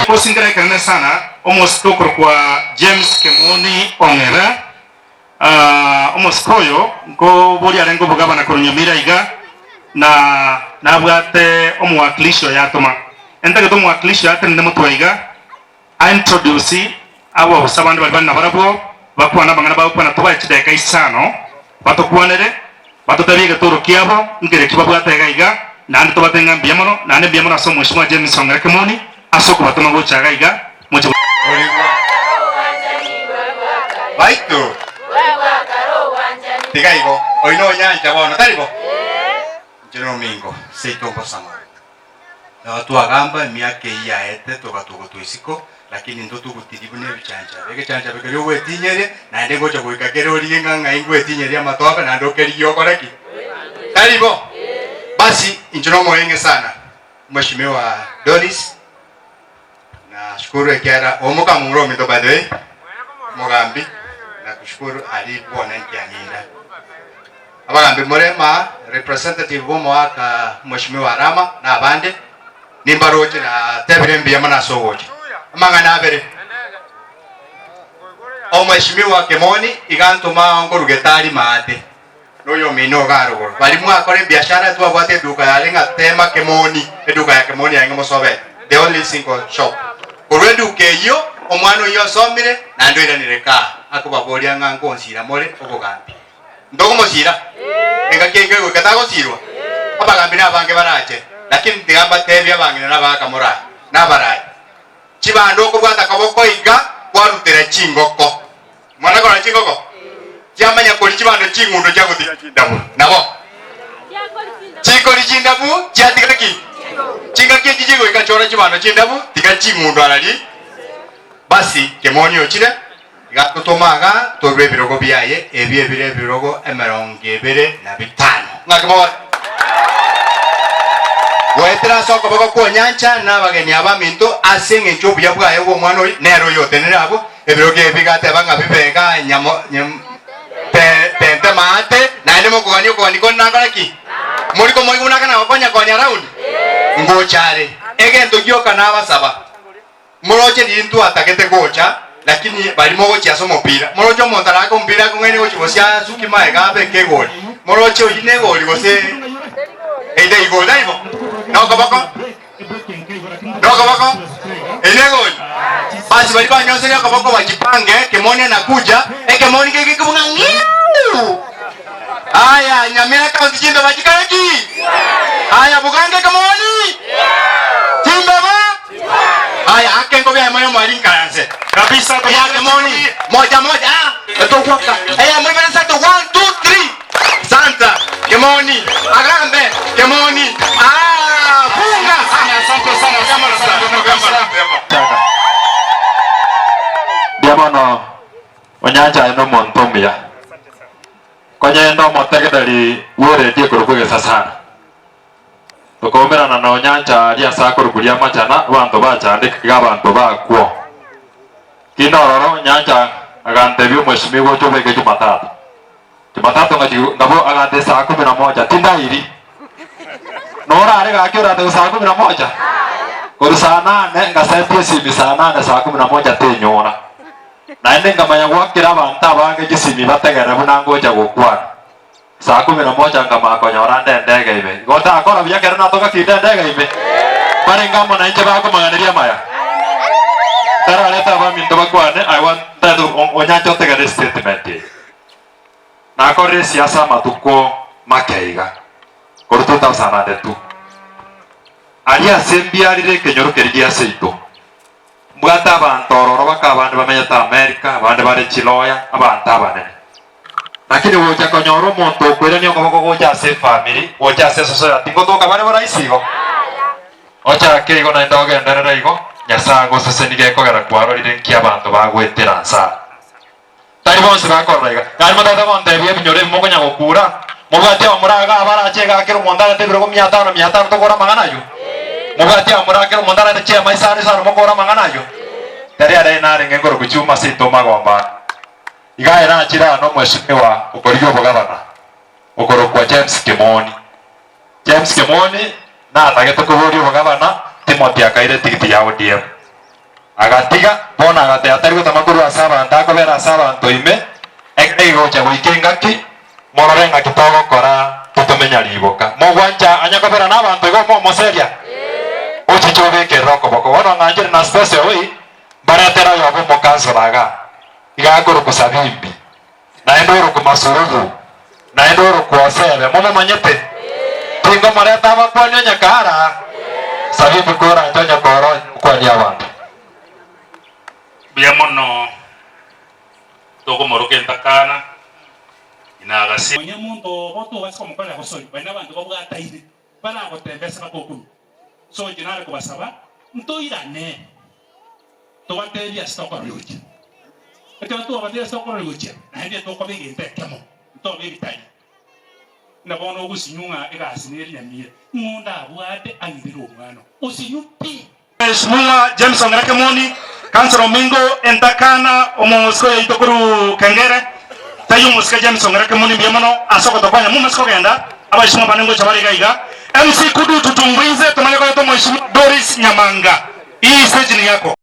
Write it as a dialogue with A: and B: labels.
A: Osingera ekenene sana omosike okorokwa James Kemoni Ong'era. Omosike oyo nkoboria arenge obogabana korwa Nyamira iga, na nabwate omowakilishi oye atoma. Entagete omowakilishi oye atenene motwe iga, a introduce abaofisa bande baria bare nabarabwo, bakwane amang'ana bagokwana tobae chidakika isano, batokwanere, batotebie egetoro kiabo nkereki babwate iga iga, naende tobatebie ng'a mbuya mono, naende mbuya mono ase omweshimiwa James Ong'era Kemoni ase okobatoma gocha iga iga moche
B: Origwa baito tiga igo oino onyancha bono tari bo inche nomingo seito ngosama nabo twagamba emiaka eyio yaete togatugutwa isiko lakini intwe togutiria buna ebichanchabe egechanchabe keria ogwetinyeria naende ngocha goika kere origie ng'a ng'ai ngwetinyeria amatobe naende okerigie okore ki tari bo basi inche nomoeng'e sana Mheshimiwa Doris Nashukuru ekiagera omokamura ominto by the way omogambi nakushukuru aria bwona nkiang'inda. Abagambi more maa representative bw'omoaka Mheshimiwa Arama na abande nimbaroche natebire mbuya mono ase ogocha. Amang'ana abere Omheshimiwa Kimoni iga antoma nkoruge tari maate. Noyomino iga arogoro. Baria mwakora ebiashara twabwate eduka yare ng'a tema kemoni, eduka ya kemoni yarenge mosobete, the only single shop. Korwa eduka eyio omwana oyio osomire naende oiranire kaa akobaboria ng'a nkonsira more obogambi. Ntokomosira? Engaki eyio egoika tagosirwa? Abagambi nabange barache, lakini tiga mbatebie abang'ina na abagaka morae, nabarae. Chibando okobwata koboko iga kwarutera chingoko. Mwana korora chingoko chiamanya koria chibando ching'undo chiagotiga chindabu. Nabo chikori chindabu chiatiga ki? Chingaki echi chigoika chora chibando chindabu tiga ching'undo arari. Basi kemoni ochire iga totoma iga torue ebirogo biaye ebi ebire ebirogo emerongo ebere na bitano. Ng'aki mogore? Goetera ase okoboko kw'onyancha na abageni abaminto ase engencho obuya bwaye bw'omwana oyo nere oyotenenire abwo Ebirogo ebi bigateba ng'a bibe iga nyamo nyam te tente maate, naende mokogania okogania konde nakore ki? Mori komoigwa buna akana gokonya konya round? Ngocha are. Egento gioka nabasaba, moroche riria ntwatagete gocha, lakini baria mogochia ase omopira, moroche omonto arake omopira akong'aine gochia gosia asuki magega abeke egori, moroche oyio ne egori gose ende igori taibo? Nokoboko? Nokoboko ere egori. Basi baria banyoseire okoboko bachipange, ekemoni anakuja, ekemoni kegeke buna ng'iu. Aya, Nyamira County chimbeba chikare ki? Aya, Buganda ekemoni? Chimbeba? Aya, ake enkobi eyemo y'omwari nkaranse.
A: Kabisa
B: Ya kemoni, moja moja, ah, etogwaka. Eyemo ibere isato, one, two, three. Santa, Kemoni, agambe, Kemoni, ah, funga.
A: Asante sana, asante sana.
C: Chana. Mbuya mono onyancha aye nomonto omuya. Konyenda omotegereri bw'eredio ekorokwa egesasana. Tokaumerana na onyancha aria ase akorokwa ri'amachana, abanto bachandeka iga abanto bakwo. Kinde ororo onyancha agantebia omweshimiwa oche obeke Jumatatu. Jumatatu ngachia ngabo agantebia saa kumi na moja tindairi. Norare gaki orantebie saa kumi na moja? Korwa saa nane ngasetia esimi saa nane saa kumi na moja tenyora. Naende nkamanya goakera abanto abange chisimi bategerere buna ngocha gokwana. Saa kumi na moja nkamanya konyora nde endege ime. Igo ntakora buya ekero natoka kinde endege ime? Mbarenge amo nainche bakomang'aneria amaya? Ntararete abaminto bakwane, I want ntagete onyanche otegere estatement eye. Nakorire esiasa amatuko make iga, korwa 2002. Aria ase mbiarire ekenyoro keria gia seito. Mbwate abanto ororo baka abande bamenyete America, abande bare chiloya, abanto abanene. Lakini gocha konyora omonto okoirania okoboko gocha ase efamiri, gocha ase esociety, ngotoka bare boraisi igo? Ochake igo naende ogenderere igo, Nyasae agosesenie gekogera kwarorire nki abanto bagoetera nse aa. Tari bonsi bakorora iga. Yaani motagete gontebia ebinyoro ebi mokonya gokura, mobwati abamura iga abarache iga kera omonto arete ebirogo mia tano mia tano tokore amang'ana ayio? Mobwati abamura kera omonto arete chiema isano isano mokore amang'ana ayio? Tari aria narenge nkorokwa chiuma seito magomba ane. Iga aye nachire aa nomweshimiwa okorigia obogabana, okorokwa James Kimoni. James Kemoni natagete koboria obogabana, Timothy akaira etigiti ya ODM. Agatiga, bono agateba tari gotama korwa ase abanto akobera ase abanto ime, ekero egocha goika engaki, morore ng'aki togokora totomenya riboka. Mogwancha anya kobera nabanto igo momoseria? Ochiche obekerere okoboko. Bono ng'anchire na special way, mbaretere oyobo omokansora igaa, iga akorokwa Sabimbi. Naende orokwe Masurubu, naende orokwe Osebe, momomanyete? Tingomoreta abakuani onye kara Sabimbi koranche onye kora okwania abanto.
A: Mbuya mono tokomoroka entakana inagasi.
D: Onye omonto obo tobasa komokorera gosori, baria nabanto babwataine, baragotembese bagokumia. So inche nare kobasaba, ntoirane, tobatebie ase tokorora gochia. Ekero twabatebia ase tokorora gochia, naende tokoba egento ekemo, ntobe ebitari. Buna bono ogosinyu ng'a egasi nere nyamira, ng'o ndabwate ang'irere omwana oo? Osinyu pi!
A: Mheshimiwa James Ong'era Kemoni, Councillor Omingo Entakana, omosike oyoito korwa Kengere, taiyo omosike James Ong'era Kemoni mbuya mono ase ogotokonya momase kogenda, abaishimwa bane ngocha bare iga iga. MC Kudu tutumbwinze tomanye koreta omheshimiwa Doris Nyamanga. Hii stage ni yako.